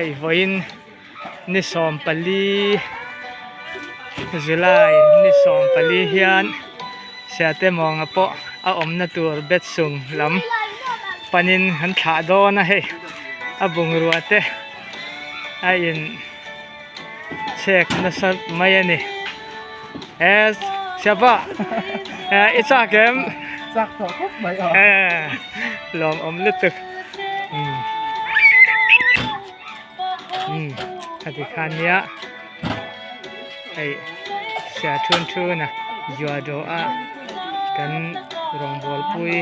Hei vawiin ni 14 July ni 14 hian Siate mawnga pawh a awmna tur bet sung lam panin an thlah dawn a hei a bungrua te a in chhek nasa mai a ni e Siapa i chak em? Chak tawh khawp mai a. E lawmawm lutuk umm umm heti khan nia hei sia thun thun a zua dawh a kan rawngbawlpui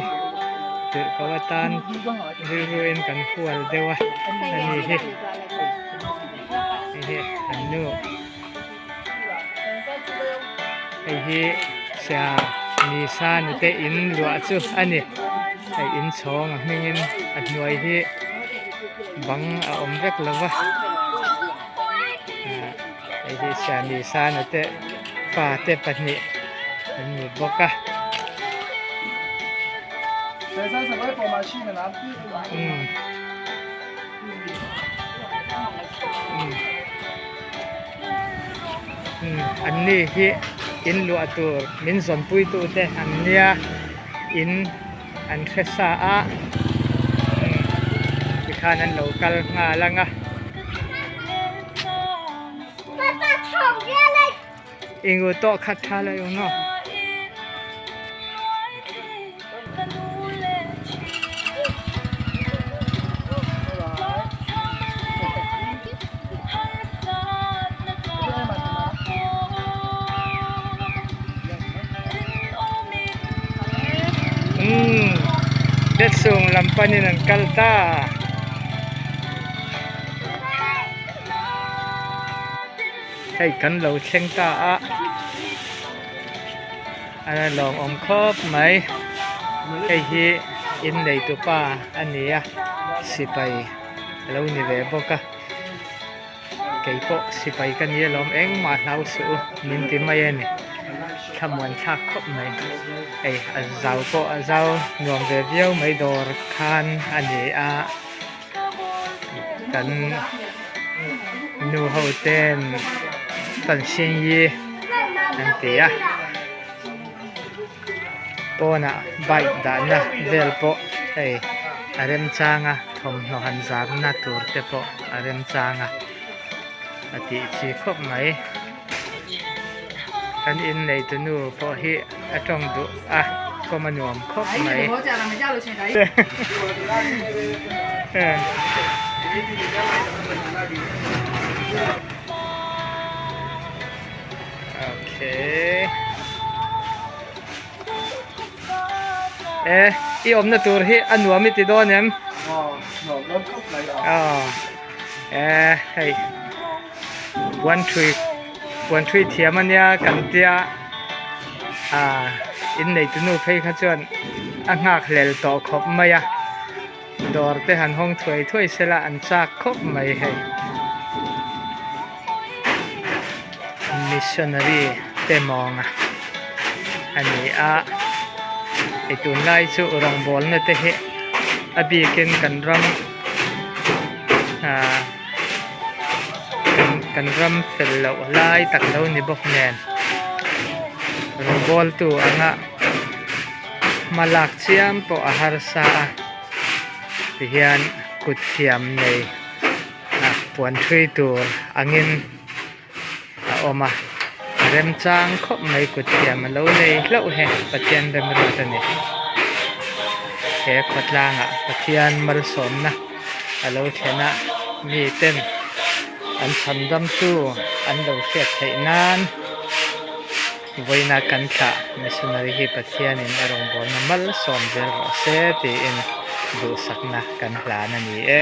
tirh ko atan rilruin kan hual deuh a ani hi. Hei hi an nu hei hi sia nisa nute in luah chu a ni hei inchhawng a hmingin a hnuai hi bang a awm vek lo va ah hei hi sia nisa nute fate pahnih an ni bawk a. An ni hi in luah tur min zawnpui tu te an nia in an hre sa a tikhan an lo kal nghal ang a. Ingu tawh khat tha lo eng maw. Umm Betsung lam panin an kal ta. Hei kan lo thleng ta a a lawmawm khawp mai hei hi innei tupa a ni a sipai a lo ni ve bawk a keipawh sipai ka ni alawm engmah hlau suh u min ti mai a ni thlamuan thlak khawp mai hei a zau pawh a zau nuam ve viau mai dawr khan a ni a. Kan nu ho ten kan hring hi an ti a pawnah bike dahna vel pawh hei a remchang a thawmhnaw han zarna tur te pawh a remchang a a tih chi khawp mai kan inneitu nu pawh hi a tawng duh a kawm a nuam khawp mai. Okay. E, i awmna tur hi a nuam i ti dawn em? Nuam dawn khawp mai a. E, hei. Puan thui puan thui thiam a nia kan tia ah inneitu nu phei kha chuan a nghak hlel tawh khawp mai a dawr te han hawng thuai thuai sela an chak khawp mai hei missionary te mawng a a ni a hei tunlai chu rawngbawlna te hi a bikin kan ram ah. Kan ram fel loh lai tak lo ni bawk nen rawngbawltu anga hma lak chiam pawh a harsa a tihian kut thiam nei ah puan thui tur angin a awm a remchang khawp mai kut thiam a lo nei hlauh he Pathian remruat a ni he khawtlangah Pathian malsawmna a lo thlen a mi ten an chhan dam chu an lo hriat theih nan vawiina kan thlah missionary hi Pathianin a rawngbawlna malsawm zel rawh se tiin duhsakna kan hlan a ni e.